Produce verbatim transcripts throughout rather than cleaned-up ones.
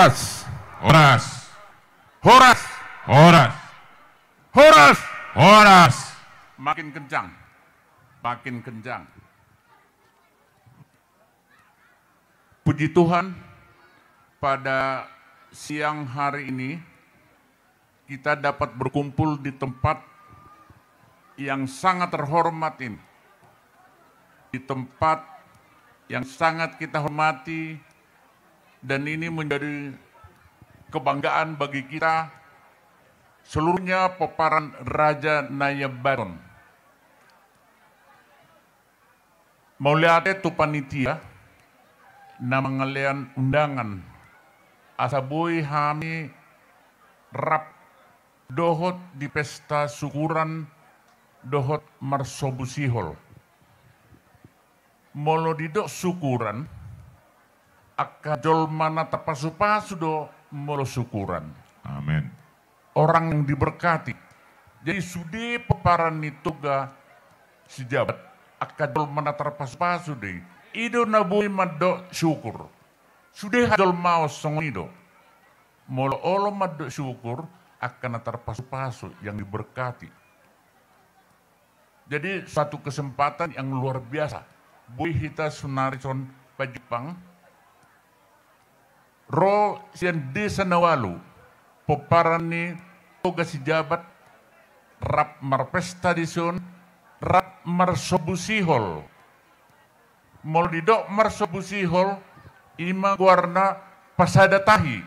Horas. Horas. Horas. Horas. Horas. Horas. Makin kencang. Makin kencang. Puji Tuhan, pada siang hari ini kita dapat berkumpul di tempat yang sangat terhormat ini, di tempat yang sangat kita hormati, dan ini menjadi kebanggaan bagi kita seluruhnya pomparan Raja Nabaton. Mauliate tu panitia na mangalehon undangan asa boi hami rap dohot di pesta syukuran dohot marsobu sihol. Molo didok syukuran, angka jolma na tarpasupasu do molo syukuran. Amen. Orang yang diberkati. Jadi sude pomparan ni Toga Sijabat, angka jolma na tarpasupasu do i. I do na boi mandok syukur. Sude hajolmaon songon i do. Molo olo mandok syukur, angka na tarpasupasu, yang diberkati. Jadi, satu kesempatan yang luar biasa. Boi hita sonari son pajumpang. Ro sian desa na ualu, pomparan ni Toga Sijabat, rap marpesta dison, rap marsobu sihol. Molo didok marsobu sihol, i ma goarna pasada tahi.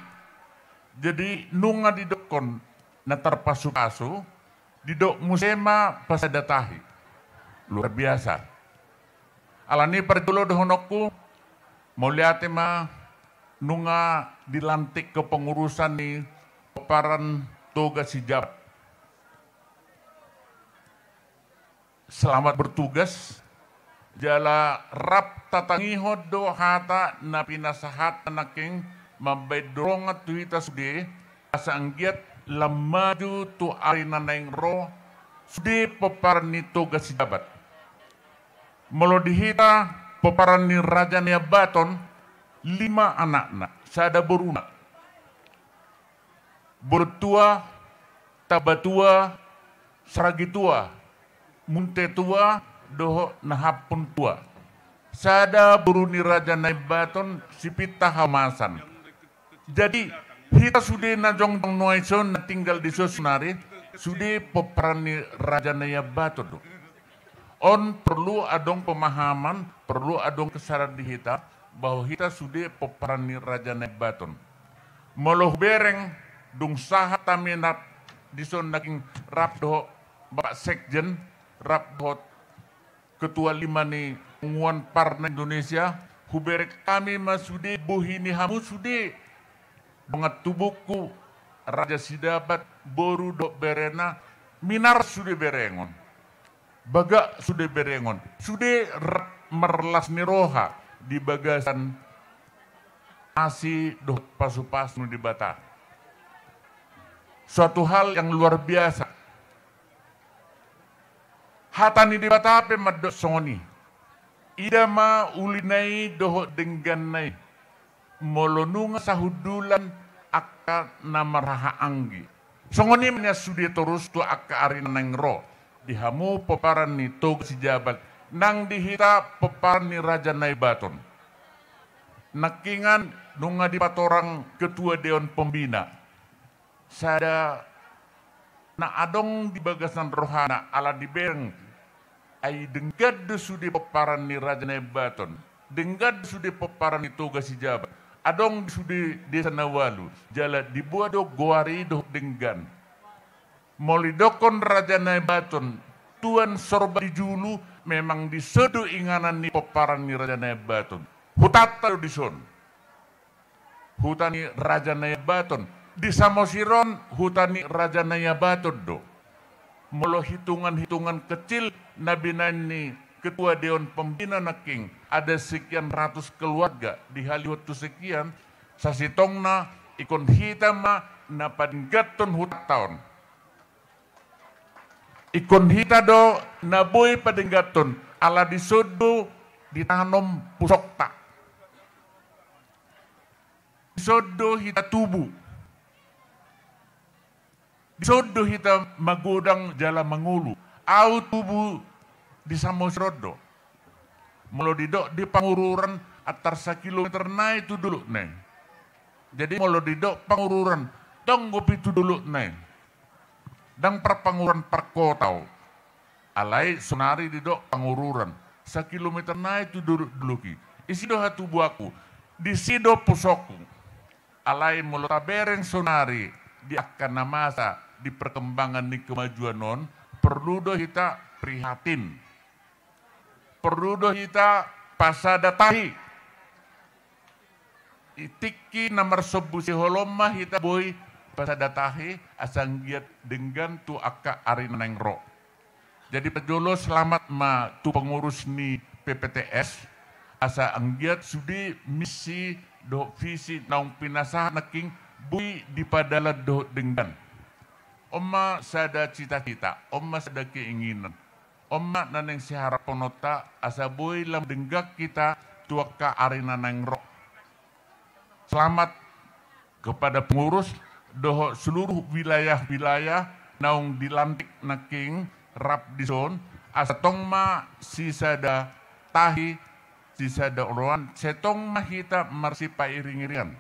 Jadi, nunga didokkon na tarpasupasu, didok muse ma pasada tahi. Luar biasa. Alani i parjolo dohononku, mauliate ma nunga dilantik kepengurusan ni pomparan Toga Sijabat. Selamat bertugas. Jala rap tatangihon do hata na pinasahat nangkin mambahen dorongan tu hita sude, asa anggiat lam maju tu ari na naeng ro, sude pomparan ni Toga Sijabat. Molo di hita pomparan ni Raja Nabaton, lima anakna, sada boruna. Boruntua, Tabatua, Saragitua, Muntetua, dohot Nahampuntua. Sada boru ni Raja Nabaton, Sipinta Haomasan. Jadi, hita sude na jongjong nuaeng on na tinggal dison sonari, sude pomparan ni Raja Nabaton do. On perlu adong pemahaman, perlu adong kesadaran di hita, bahwa hita sude pomparan ni Raja Nabaton. Molo hubereng, dung sahat hami na dison nangkin rap dohot Bapak Sekjen, rap dohot Ketua Lima ni Punguan Parna Indonesia, hubereng hami ma sude bohi ni hamu sude. Dongan tubungku, Raja Sijabat, boru dohot berena, minar sude berengon. Bagak sude berengon. Sude rap marlas ni roha di bagasan asi dohot pasupasu ni Debata. Suatu hal yang luar biasa. Hata ni Debata pe mandok songon i. Ida ma ulina i dohot dengganna i. Molo nunga sahundulan angka na marhahaanggi. Songon i ma nian sude torus tu angka ari na naeng ro. Di hamu pomparan ni Toga Sijabat. Nang di hita pomparan ni Raja Nabaton. Nangkiningan nunga dipatorang Ketua Dewan Pembina. Sada na adong di bagasan rohana ala dibereng, ai denggan do sude pomparan ni Raja Nabaton, denggan do sude pomparan ni Toga Sijabat, adong di sude desa na ualu, jala diboan do goar i dohot denggan. Molo didokkon Raja Nabaton, tuan sorba di julu, memang dison do inganan ni pomparan ni Raja Nabaton. Hutanta do dison. Huta ni Raja Nabaton. Di Samosir on, huta ni Raja Nabaton do. Molo hitungan-hitungan kecil na binaen ni Ketua Dewan Pembina nangkin, ada sekian ratus keluarga dihalihon tu sekian, sasintongna ingkon hita ma na padengganhon hutanta on. Ingkon hita do na boi padengganhon, ala dison do ditanom pusokta. Dison do hita tubu. Dison do hita magodang jala mangolu. Au tubu di Samosir on do. Molo didok di Pangururan, antar sakilometer nai tu dolok nai. Jadi molo didok Pangururan, tong gopi tu dolok nai. Ndang par Pangururan par kota on. Alai sonari didok Pangururan, sakilometer nai tu dolok-dolok i. Disi do hatubuanku, disi do pusokku. Alai molo tabereng sonari di angka na masa di perkembangan ni kemajuan on, porlu do hita prihatin. Porlu do hita pasada tahi. Di tingki na marsombu sihol on ma hita boi pasada tahi asa anggiat denggan tu angka ari na naeng ro. Jadi parjolo selamat ma tu pengurus ni P P T S, asa anggiat sude misi dohot visi naung pinasahat nangkin boi dipadalan dohot denggan. On ma sada cita-cita, on ma sada keinginan, on ma na naeng siharapkononta asa boi lam denggan hita tu angka ari na naeng ro. Selamat kepada pengurus dohot seluruh wilayah-wilayah naung dilantik nangkin rap dison, asa tong ma sisada tahi, sisada oloan, sai tong ma hita marsipairing-iringan.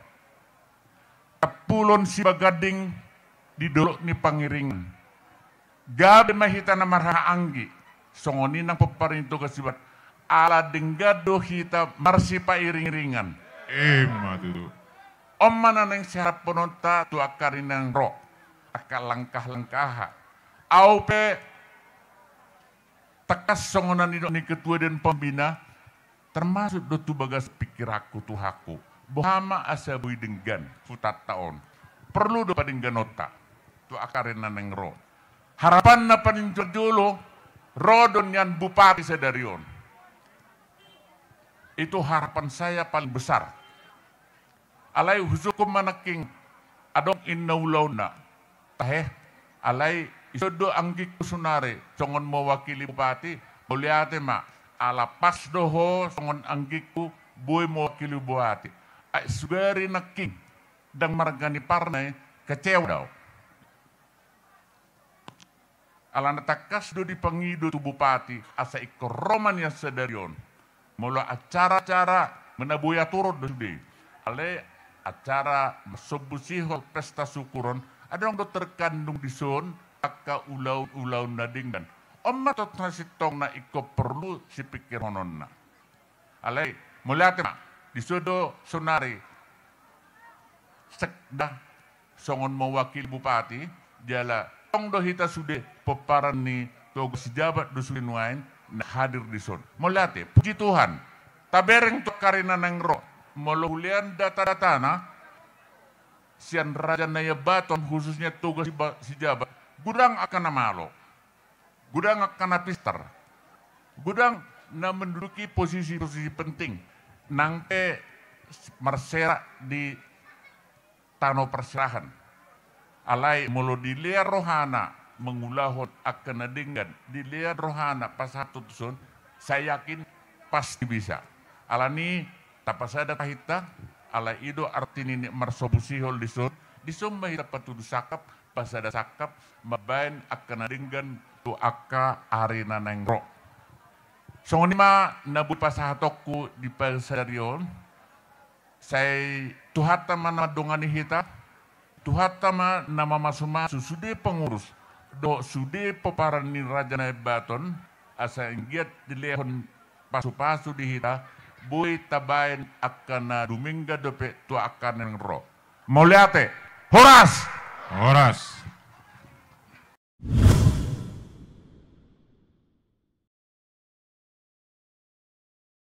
Tampulon sibaganding di dolok ni pangiringan. Gabe ma hita na marhahaanggi, songon i nang pomparan ni Toga Sibuat. Ala denggan do hita marsipairing-iringan. Ima tutu. On ma na naeng siharapkononta tu angka ari na naeng ro, angka langkah-langkah. Au pe tangkas songon na nidok ni ketua dewan pembina, termasuk do tu bagas pikiranku, Tuhanku, boha ma asa boi denggan hutanta on. Porlu do padengganonta tu angka ari na naeng ro. Harapanna paling parjolo, ro do nian bupati sadari on. Itu harapan saya paling besar. Alai husungkun ma nangkin adong inna ulaonna. Tahe, alai dison do anggingku sonari songon mewakili bupati. Mauliate ma, ala pas do ho songon anggingku boi mewakili bupati. Ai sugari nangkin ndang marga ni parna i, kecewa do au. Alana tangkas do dipangido tu bupati asa ingkon ro ma nian sadari on. Molo acara-acara, molo na boi aturon do sude. Alai acara marsombu sihol, pesta syukuran, adong do terkandung dison angka ulaon-ulaon na denggan. On ma tong na sintongna ingkon porlu sipingkirhononna. Alai mauliate ma, dison do sonari sekda songon mewakili bupati, jala tong do hita sude pomparan ni Toga Sijabat do sude nuaeng na hadir dison. Mauliate, puji Tuhan. Tabereng tu angka ari na naeng ro, molo hulean data-datana sian Raja Naiambaton, khususnya Toga Siba-, Sijabat, godang angka na malo. Godang angka na pistar. Godang na menduduki posisi-posisi penting. Nang pe marsera di tano parserahan. Alai molo dilehon rohana mangulahon angka na denggan, dilehon rohana pasahathon tuson, saya yakin pasti bisa. Alani tapasada tahinta, alai i do arti ni marsombu sihol dison, dison ma hita patudu sangkap, pasada sangkap, mambaen angka na denggan tu angka ari na naeng ro. Songon i ma na boi pasahatonku di pasadari on, sai Tuhanta ma na mandongani hita, Tuhanta ma na mamasumasu sude pengurus, dohot sude pomparan ni Raja Naiambaton, asa anggiat dilehon pasupasu di hita, boi tabaen angka na dumenggan dope tu angka na naeng ro. Mauliate. Horas. Horas.